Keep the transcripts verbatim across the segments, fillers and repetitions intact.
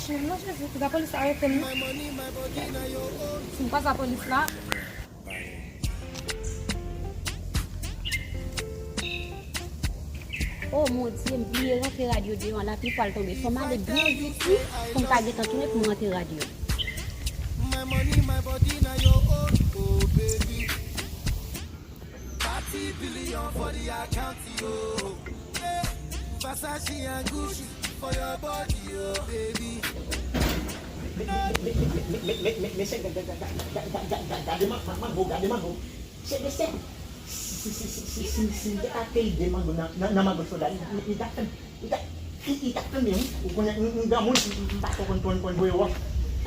Non, Jezi, lapolis arete m, non. Si m pa sa polis la. Oh mon Dieu, m bliye rantre rad yo deyò an, lapli pral tonbe. Fò m ale byen vit, wi, pou m ka gentan tounen pou m rantre rad yo. Mesye, gade mango, gade mango. Mesye, mesye, si, si m te ka keyi de mango nan, nan, nan mango soda, li, li, li t ap fè m, li t ap, li, li t ap fè m byen, wi. Ou konnen, m, m granmoun, m, m pa twò konn, konn, konn voye wòch.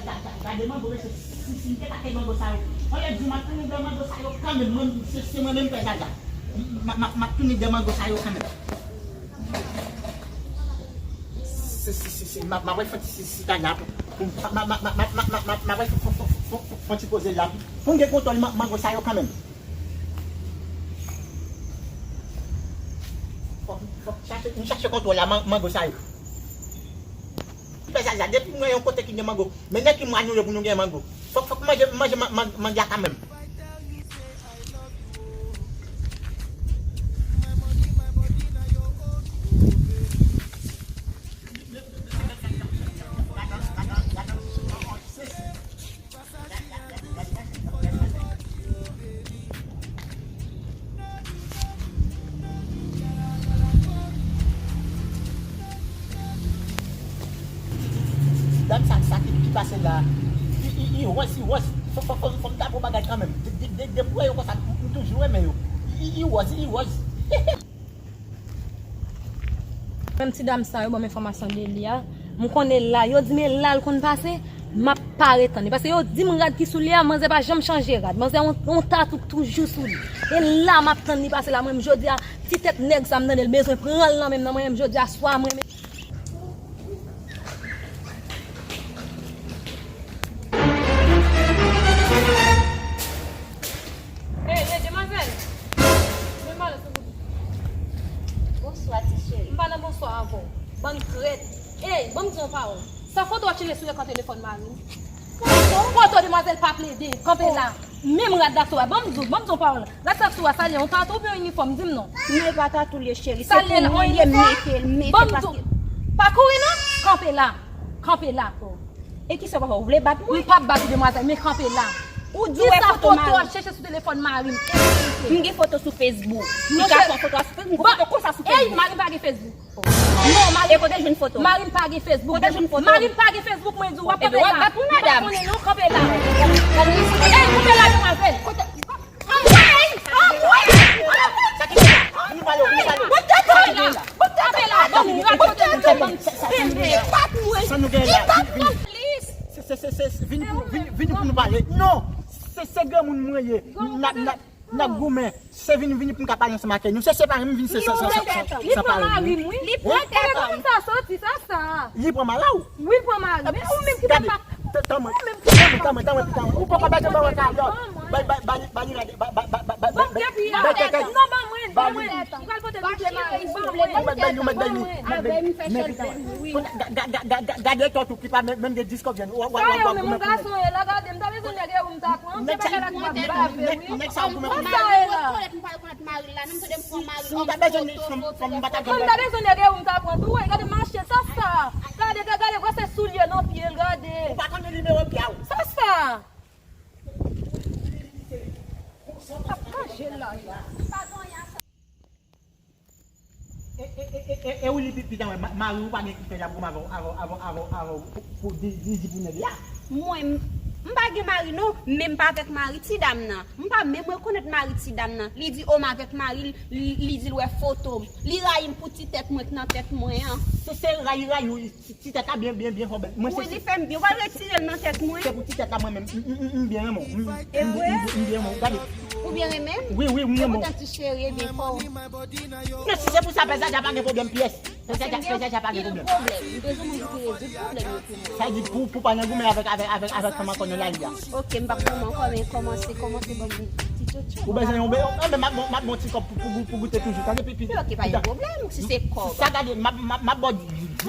Ga-, ga-, gade mango, mesye, si, si m te ka keyi mango sa yo. Olye di m ap tounen de mango sa yo kanmenm, mwen, se, se mwen menm pè Zaza. M, m, m, m ap tounen de mango sa yo kanmenm. Se, se, se, se, m ap, m ap wè fon ti si, si ta la pou, pou, m, m, m ap wè fon, fon, fon, fon, fon, fon ti poze la pou, pou m gen kontwòl man-, mango sa yo kanmenm. Fòk, fòk chache, m chache kontwòl la man-, mango sa yo. M fè sa, sa, depi mwen yon kote ki gen mango, men nèg ki mwen anile pou nou gen mango. Fòk, fòk manje, manje man-, man-, manje a kanmenm. Dam sa, sa ki, ki pase la, i, i, i wòz, i wòz. Fò, fò, fò, fò m ta pou bagay kanmenm. De, de, de, depi w wè yo konsa, m, m toujou renmen yo. I, i wòz, i wòz. Menm ti dam sa, yo ban m enfòmasyon de li a. M konnen l la, yo di m e la l konn pase, m ap pare tann li. Paske yo di m rad ki sou li a, manzè pa janm chanje rad. Manzè yon, yon tatou k toujou sou li. E la m ap tann li pase la, mwen menm jodi a, ti tèt nèg sa m tande l bezwen pran l nan men m nan, mwen menm jodi a swa mwen menm. Ey, ey, demwazèl! Vin pale sou kout. Bonswa, ti cheri. M pa nan bonswa avè w. Bann trèt. Ey, ban m di yon pawòl. Sa foto w tire sou ekran telefòn mari m? Foto? Foto demwazèl pa plede. Kanpe la. Menm rad la sou a. Ban m di w, ban m di yon pawòl. Rad sa sou a, sa li ye yon tatou oubyen yon inifòm? Di m non. Non, e pa tatou li ye, cheri. Se pou mwen li ye, m mete l, m mete l paske. Ban m di w. Pa kouri non. Kanpe la. Kanpe la. E kisa w ap fè? Ou vle bat mwen? M p ap bat ou, demwazèl, men kanpe la. Ou di w wè foto mari m? Foto w ap chèche sou telefòn mari m. Eksplike. M gen foto sou Facebook. Li ka pran foto a sou Facebook. Foto konsa sou Facebook. Ey, mari m pa gen Facebook. Non, mari m. E kote jwenn foto? Mari m pa gen Facebook. Kote jwenn foto? Mari m pa gen Facebook, mwen di w, w ap kanpe la. Ebyen, w ap bat mwen, madanm. M pa konnen non, kanpe la. Ey, kanpe la, demwazèl. Kote? Anmwey! Anmwey! Sa ki fèt la? Vini pale, vini pale. Mwen te kanpe la. Mwen te kanpe la. Sa nou gen la? Sa nou gen la? Vini. Se, se, se, se, vini pou, vini, vini pou nou pale. Non! Se, se granmoun mwen ye. N ap, n ap, n ap goumen. Se vini, vini pou m ka pale ansanm ak nou. Se separe m vin se, se, se, se, se, se pale. Li pran mari m, wi. Li pran tèt. Kote sa soti, sa, sa? Li pran mari w? Wi, l pran mari m. Men ou menm ki pa. Tanmen, tanmen, tanmen, tanmen, tanmen. Ou poko bezwen ban mwen kado. Bay, bay, bay, bay li rade, bay, bay, bay, bay, bay, bay, bay, bay, bay, non, ban mwen, ban mwen. M pral pote bouke mari m, ban mwen. Ou mèt bay li, ou mèt bay li, ou mèt bay li. Avè m fè chèlbè, wi. Ga-, ga-, ga-, ga-, ga-, gade tòt ou ki pa menm, menm gen dis kòb jwenn. Sa yo menm, yon gason ye, la gade m, ta bezwen nèg e ou m ta pran, m se bagay la ki pa m ba avè, wi. Nèg sa yo goumen pou mari. Mwen rekonèt m pa rekonèt mari l la, non, m tande m pran mari l. Si m ta bezwen nèg, fò m, fò m pa ta gade. Mwen ta bezwen nèg e ou m ta pran tou, wi, gade mache, sa sa. Gade, gade, gade, gade sou lye nan pye l, gade. Ou pa konnen nimewo pye a w. Sa sa. Ap kanje l la. E, e, e, e, e, e ou li pi, pi ta wè, ma-, mari ou pa gen ki fè l ap goumen avè w, avè w, avè w, avè w, avè w pou, pou di, di, di pou nèg la. Mwen, m, m pa gen mari non, men m pa avèk mari ti dam nan. M pa menm rekonèt mari ti dam nan. Li di, o, m avèk mari l, li, li di l wè foto m. Li rayi m pou ti tèt mwen k nan tèt mwen an. Se, se rayi, rayi ou, ti, ti tèt la byen, byen, byen fò bèl. Mwen se. Wi, li fè m byen. W al retire l nan tèt mwen. Se pou ti tèt la mwen menm. M, m, m, m byen renmen w. M, m, m, m, m byen renmen w. Gade. Ou byen renmen m? Wi, wi, m renmen w. Epotan ti cheri, e byen fò. Non, si se pou sa, pè Zaza pa gen pwoblèm pyès. Pè Zaza, pè Zaza pa gen pwoblèm. Li pwoblèm. Li bezwen moun ki rezoud pwoblèm yo pou mwen. Sa di pou, pou pa nan goumen avèk, avèk, avèk, avèk fanm ankò nan lari a. Ok, m p ap goumen ankò, men kòmanse, kòmanse ban m ti tchotcho. Ou bezwen yon be-, an, men m ap, m ap bon ti kòb pou, pou, pou goute toujou. Tande, pipi. Ok, pa gen pwoblèm, si se kòb. Sa gade, m ap, m ap, m ap ba w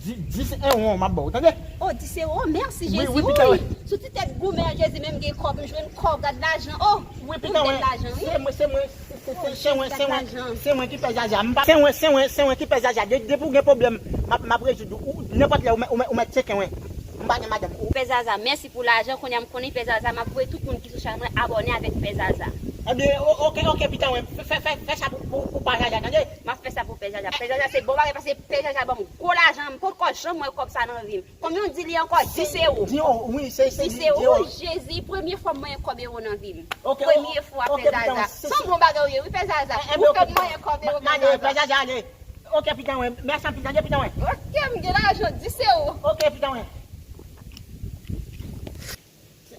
Dis ewon m ap ba w, tande? Oh, dis ewon, mèsi Jezi. Wi, wi, pita, wi. Sou ti tèt goumen an, Jezi, menm gen kòb, m jwenn kòb, gad lajan. Oh, wi, pita, wi. Lajan, wi. Se mwen, se mwen, se, se, se mwen, se mwen, se mwen ki pè Zaza. M pa, se mwen, se mwen, se mwen ki pè Zaza. De-, depi w gen pwoblèm, m ap, m ap rezoud ou. Ou, nenpòt lè, ou mèt, ou mèt, ou mèt tcheke mwen. M pa gen madanm. Ou pè Zaza, mèsi pou lajan, kounye a m konnen pè Zaza, m ap voye tout moun ki sou chanèl mwen abòne avèk pè Zaza. Ebyen, o-, oke, oke, pita, wi. Fè, fè, fè, fè sa pou, pou, pou pa Zaza, tande? M ap fè sa pou pè Zaza. Pè Zaza se bon bagay, paske pè Zaza ban m gwo lajan, m poko janm wè kòb sa nan vi m. Konbyen w di li ankò? Dis ewo. Dis ewo, wi, se, se dis ewo. Jezi, premye fwa m wè kòb ewo nan vi m. Premye fwa, pè Zaza. Se yon bon bagay ou ye, wi, pè Zaza. Ou fè m wè kòb ewo, pè Zaza. Pè Zaza, ale. Oke, pita, wi. Mèsi anpil, tande, pita, wi. Oke, m gen lajan, dis ewo. Oke, pita, wi.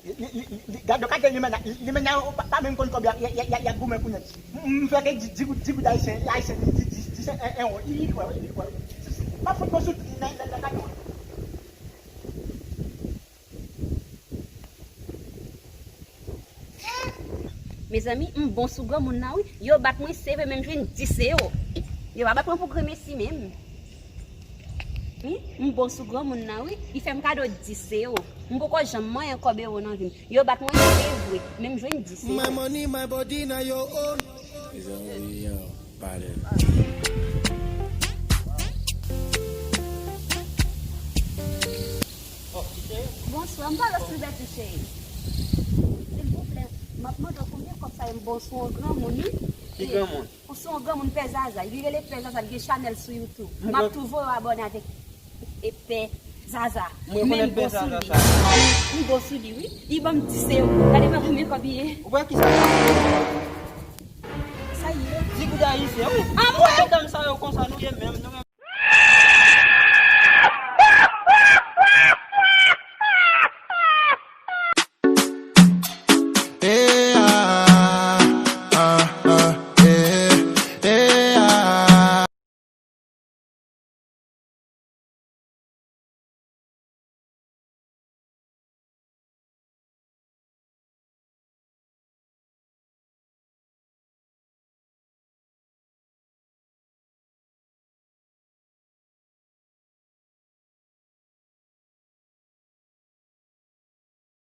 Li, li, li, li, gad, gad limena, limena yo pa, pa menm konn kòb y ap, y ap, y ap, y ap goumen pou nèt. M, m fè ke di, di goud, di goud ayisyen, ayisyen, di, di, di, di, en, en, li, li kwè, li kwè. M ap fout mwen sou, nan, nan, nan, nan. Mezanmi, m bon sou granmoun nan, wi. Yo bat mwen, se vre, men m jwenn dis ewo. Yo pa bat mwen pou granmesi menm. Wi, m bon sou granmoun nan, wi. Li fè m kado dis ewo. M poko janm manyen kòb ewo nan vi m. Yo bat mwen, se vre, men m jwenn dis ewo. My money, my body, na your own. Mezanmi, yo, pale. Bonswa, m pale sou Bèti cheri. Silvouplè, m ap mande w konbyen kòb sa ye, m bon sou yon granmoun, wi. Ki granmoun? Ou se yon granmoun pè Zaza. Li rele pè Zaza, li gen chanèl sou YouTube. M ap tou voye w abòne avèk e pè Zaza. Mwen konnen pè Zaza sa. M bon sou li, wi. Li ban m dis ewo. Gade mwen konbyen kòb li ye. Ou wè ki sa? Sa ye? Di goud ayisyen, wi. Anmwey! Madanm sa yo konsa nou ye menm, nou menm.